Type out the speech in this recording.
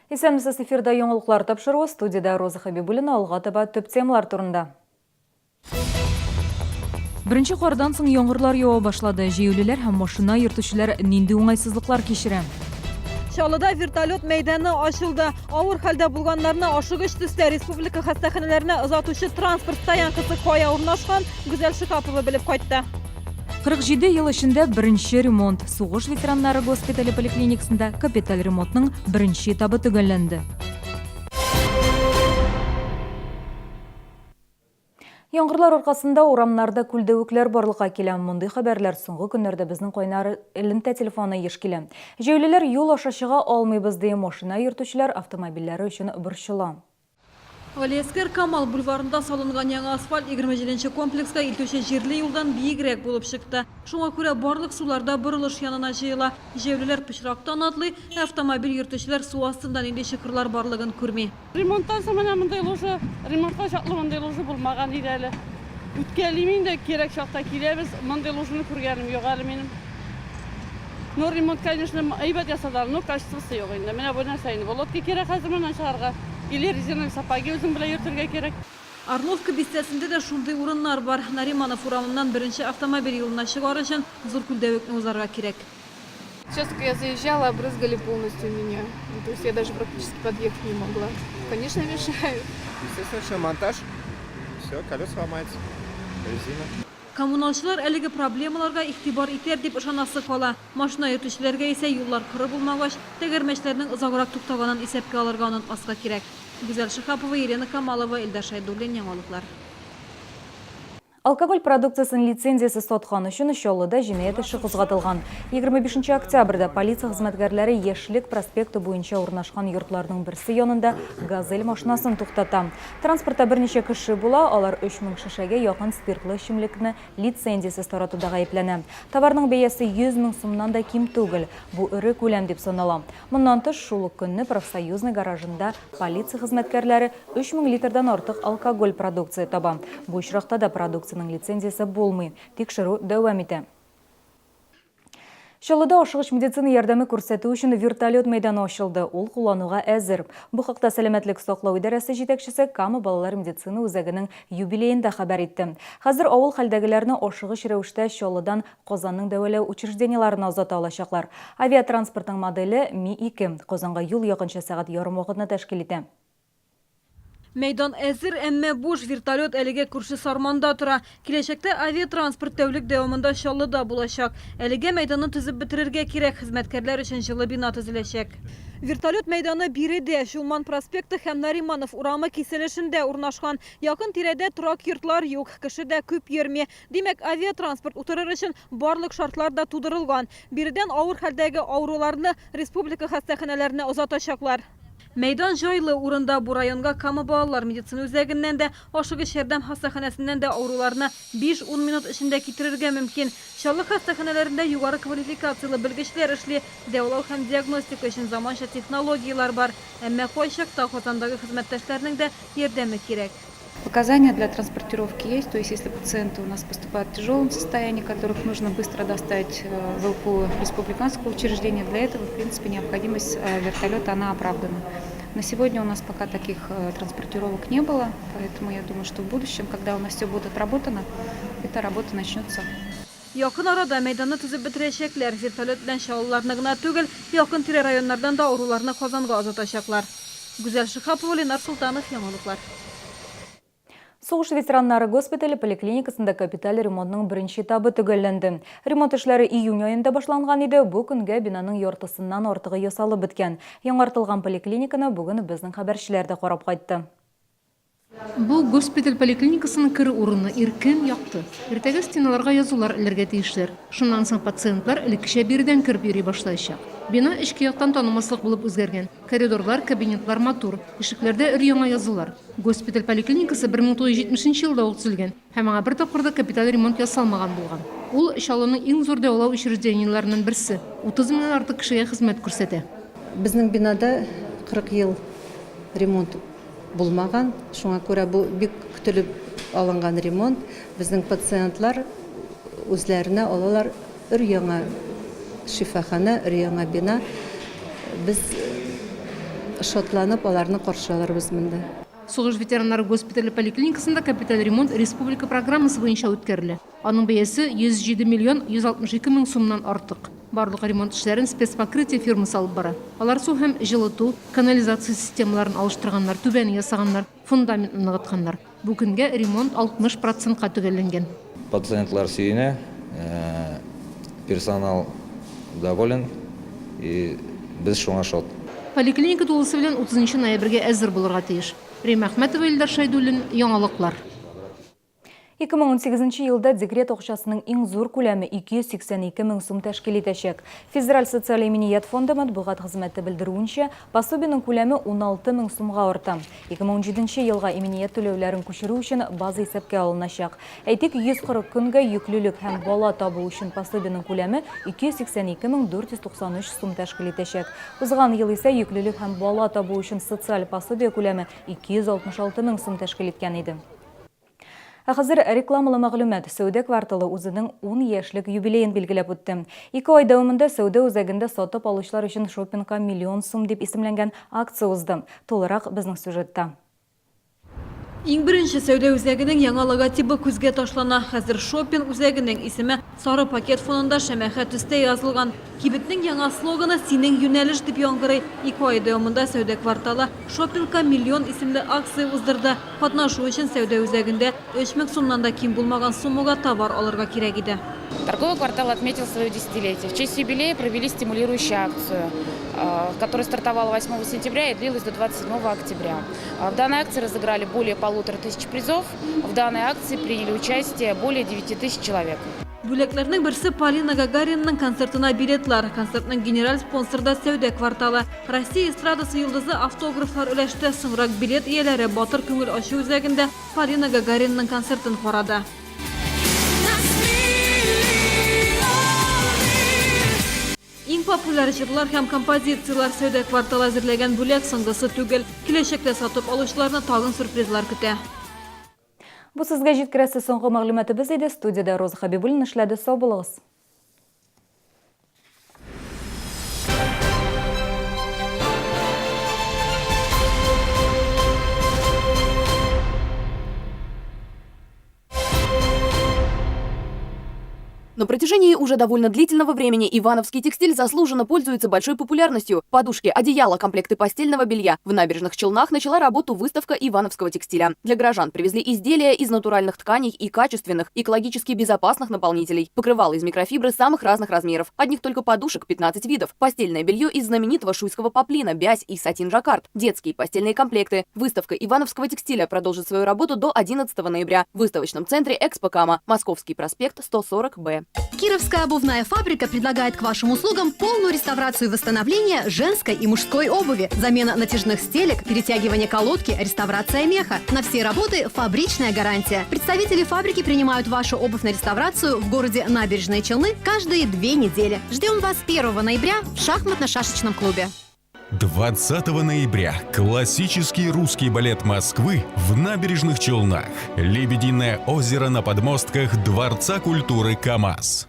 Исәнмесез, эфирда яңалыклар тапшыруы, студиядә Роза Хәбибуллина, алга таба төп темалар турында. Беренче кардан соң яңгырлар ява башлады. Җәяүлеләр һәм машина йөртүчеләр нинди уңайсызлыклар кичерә? Чаллыда вертолет мәйданы ачылды. Авыр хәлдә булганнарны ашыгыч төстә республика хастаханәләренә озатучы транспорт стоянкасы кая урнашкан, Гүзәл Шиһапова белеп кайтты. 47 ел эчендә беренче ремонт. Сугыш ветераннары госпитале поликлиникасында капиталь ремонтның беренче этабы төгәлләнде. Яңгырлар аркасында урамнарда күлдәвекләр барлыкка килә. Мондый хәбәрләр соңгы көннәрдә безнең кайнар элемтә телефонына еш килә. Җәяүлеләр юл аша чыга алмыйбыз, ди, машина йөртүчеләр автомобильләре өчен борчыла. Галиәсгар Камал бульварында салынган яңа асфальт 27 нче комплекска илтүче җирле юлдан биегрәк булып чыкты. Шуңа күрә барлык сулар да борылыш янына җыела. Җәяүлеләр пычрактан атлый, ә автомобиль йөртүчеләр су астында нинди чокырлар барлыгын күрми. Ремонттан соң менә мондый лужа, ремонтка чаклы мондый лужа булмаган иде әле. Үткәлим инде, кирәк чакта киләбез, мондый лужаны күргәнем юк әле минем. Ну, ремонт, конечно, әйбәт ясадылар, но качествосы юк инде. Менә бу нәрсә инде, бу лодка кирәк хәзер моннан чыгарга. Или резиновый сапоги үзең белән йөртергә кирәк. Орловка бистәсендә дә шундый урыннар бар. Нариманов урамыннан беренче автомобиль юлына чыгар өчен зур күлдәвекне узарга кирәк. Сейчас как я заезжала, обрызгали полностью меня. Ну, то есть я даже практически подъехать не могла. Конечно, мешают. Естественно, все, монтаж. Все, колеса ломаются, резина. Коммуналчылар әлеге проблемаларга игътибар итәр дип ышанасы кала. Машина йөртүчеләргә исә юллар коры булмагач, тәгәрмәчләрнең озаграк туктаганын исәпкә алырга онытмаска кирәк. Гүзәл Шиһапова, Елена Камалова, Илдар Шәйдуллин, Яңалыклар. Алкоголь продукциясен лицензиясез саткан өчен Чаллыда җинаять эше кузгатылган. 25 октябрьдә полиция хезмәткәрләре Яшьлек проспекты буенча урнашкан йортларның берсе янында Газель машинасын туктата. Транспортта берничә кеше була, алар 3000 шешәгә якын спиртлы эчемлекне лицензиясез таратуда гаепләнә. Товарның бәясе 100 мең сумнан да ким түгел. Бу эре күләм дип санала. Моннан тыш, шул ук көнне Профсоюзный гаражында полиция хезмәткәрләре 3000 литрдан артык алкоголь продукция таба. Бу очракта да продукциянең лицензиясе булмый. Тикшерү дәвам итә. Чаллыда ашыгыч медицина ярдәме күрсәтү өчен вертолет мәйданы ачылды. Ул куллануга әзер. Бу хакта Сәламәтлек саклау идарәсе җитәкчесе Кама балалар медицина үзәгенең юбилеенда хәбәр итте. Хәзер авыл хәлдәгеләрне ашыгыч рәвештә Чаллыдан Казанның дәвалау учреждениеләренә озата алачаклар. Авиатранспортның моделе, Ми-2. Казанга юл якынча сәгать ярым вакытны тәшкил итә. Мәйдан әзер, әмма буш. Вертолет әлегә күрше Сарманда тора. Киләчәктә авиатранспорт тәүлек дәвамында Чаллыда булачак. Әлегә мәйданны төзеп бетерергә кирәк, хезмәткәрләр өчен җылы бина төзеләчәк. Вертолет мәйданы биредә, Чулман проспекты һәм Нариманов урамы киселешендә урнашкан. Якын-тирәдә торак йортлар юк, кеше дә күп йөрми. Димәк, авиатранспорт утырыр өчен барлык шартлар да тудырылган. Биредән авыр хәлдәге авыруларны республика хастаханәләренә озатачаклар. Мәйдан җайлы урында, бу районга Кама балалар медицина үзәгеннән дә, ашыгыч ярдәм хастаханәсеннән дә авыруларны биш-ун минут эчендә китерергә мөмкин. Чаллы хастаханәләрендә югары квалификацияле белгечләр эшли, дәвалау һәм диагностика өчен заманча технологияләр бар. Әмма кайчакта Казандагы хезмәттәшләрнең дә ярдәме кирәк. Показания для транспортировки есть, то есть если пациенты у нас поступают в тяжелом состоянии, которых нужно быстро доставить э, в ЛПУ республиканского учреждения, для этого, в принципе, необходимость э, вертолета, она оправдана. На сегодня у нас пока таких э, транспортировок не было, поэтому я думаю, что в будущем, когда у нас все будет отработано, эта работа начнется. Якын арада мәйданны төзеп бетерәчәкләр. Вертолет белән чаллыларны гына түгел, якын-тирә районнардан да авыруларны Казанга озатачаклар. Гүзәл Шиһапова, Ленар Солтанов, Яңалыклар. Сугыш ветераннары госпитале поликлиникасында капиталь ремонтның беренче этабы төгәлләнде. Ремонт эшләре июнь аенда башланган иде, бу көнгә бинаның яртысыннан артыгы ясалып беткән. Яңартылган поликлиниканы бүген безнең хәбәрчеләр дә карап кайтты. Бу госпиталь поликлиникасының керү урыны, иркен, якты. Иртәгә стеналарга язулар элергә тиешләр. Шуннан соң пациентлар элеккечә биредән кереп йөри башлаячак. Бина эчке яктан танымаслык булып үзгәргән. Коридорлар, кабинетлар матур. Ишекләрдә өр-яңа язулар. Госпиталь поликлиникасы 1970 нче елда ук төзелгән һәм аңа бер тапкыр да капиталь ремонт ясалмаган булган. Ул, Чаллының иң зур дәвалау учреждениеләреннән берсе, 30 меңнән артык кешегә хезмәт күрсәтә. Безнең бинада 40 ел ремонт булмаган, шуңа күрә бу бик көтелеп алынган ремонт. Безнең пациентлар үзләренә алалар өр-яңа шифаханә, өр-яңа бина. Без шатланып аларны каршы алырбыз монда. Сугыш ветераннары госпитале поликлиникасында капиталь ремонт республика программасы буенча үткәрелә. Аның бәясе 107 миллион 162 мең сумнан артык. Барлык ремонт эшләрен Спецпокрытие фирмасы алып бара. Алар су һәм җылыту, канализация системаларын алыштырганнар, түбәне ясаганнар, фундаментны ныгытканнар. Бу көнгә ремонт 60 процентка төгәлләнгән. Пациентлар сөенә, персонал доволен и без шуңа шат. Поликлиника тулысы белән 30 нчы ноябрьгә әзер булырга тиеш. Римма Әхмәтова, Илдар Шәйдуллин, Яңалыклар. 2018 нче елда декрет акчасының иң зур күләме 282 мең сум тәшкил итәчәк. Федераль социаль иминият фонды матбугат хезмәте белдерүенчә, пособиенең күләме 16 мең сумга арта. 2017 нче елга иминият түләүләрен күчерү өчен база исәпкә алыначак. Әйтик, 140 көнгә йөклелек һәм бала табу өчен пособиенең күләме 282 мең 493 сум тәшкил итәчәк. Узган ел исә йөклелек һәм бала табу өчен социаль пособие күләме 266 мең сум тәшкил иткән иде. Ә хәзер рекламалы мәгълүмат. Сәүдә кварталы үзенең ун яшьлек юбилеен билгеләп үтте. Ике ай дәвамында сәүдә үзәгендә сатып алучылар өчен Шопингка миллион сум дип исемләнгән акция узды. Тулырак безнең сюжетта. Иң беренче сәүдә үзәгенең яңа логотибы күзгә ташлана. Хәзер шопинг үзәгенең исеме сары пакет фонында шәмәхә төстә язылган. Кибетнең яңа слоганы Синең юнәлеш дип яңгырый. Ике ай дәвамында сәүдә кварталы Шопингка миллион исемле акция уздырды. Катнашу өчен сәүдә үзәгендә 3000 сумнан да ким булмаган суммага товар алырга кирәк иде. Торговый квартал отметил свое десятилетие. В честь юбилея провели стимулирующую акцию, которая стартовала 8 сентября и длилась до 27 октября. В данной акции разыграли более 1500 призов. В данной акции приняли участие более 9000 человек. Бүләкләрнең берсе Полина Гагаринның концертына билетлар. Концертның генераль спонсоры да сәүдә кварталы. Россия эстрадасы йолдызы автографлар өләште. Соңрак билет ияләре Батыр күңел ачу үзәгендә Полина Гагаринның концертын карады. Иң популяр җырлар һәм композицияләр сәүдә кварталы әзерләгән бүләк соңгысы түгел. Киләчәктә сатып алучыларны тагын сюрпризлар көтә. Бу сезгә җиткерәсе соңгы мәгълүматыбыз иде. Студиядә Роза Хәбибуллина эшләде. Сау булыгыз! На протяжении уже довольно длительного времени ивановский текстиль заслуженно пользуется большой популярностью. Подушки, одеяла, комплекты постельного белья. В набережных Челнах начала работу выставка ивановского текстиля. Для горожан привезли изделия из натуральных тканей и качественных, экологически безопасных наполнителей. Покрывало из микрофибры самых разных размеров. Одних только подушек 15 видов. Постельное белье из знаменитого шуйского поплина, бязь и сатин-жаккард. Детские постельные комплекты. Выставка ивановского текстиля продолжит свою работу до 11 ноября в выставочном центре «Экспо Кама». Московский проспект, 140Б. Кировская обувная фабрика предлагает к вашим услугам полную реставрацию и восстановление женской и мужской обуви, замена натяжных стелек, перетягивание колодки, реставрация меха. На все работы фабричная гарантия. Представители фабрики принимают вашу обувь на реставрацию в городе Набережные Челны каждые 2 недели. Ждем вас 1 ноября в шахматно-шашечном клубе. 20 ноября классический русский балет Москвы в Набережных Челнах. Лебединое озеро на подмостках Дворца культуры КАМАЗ.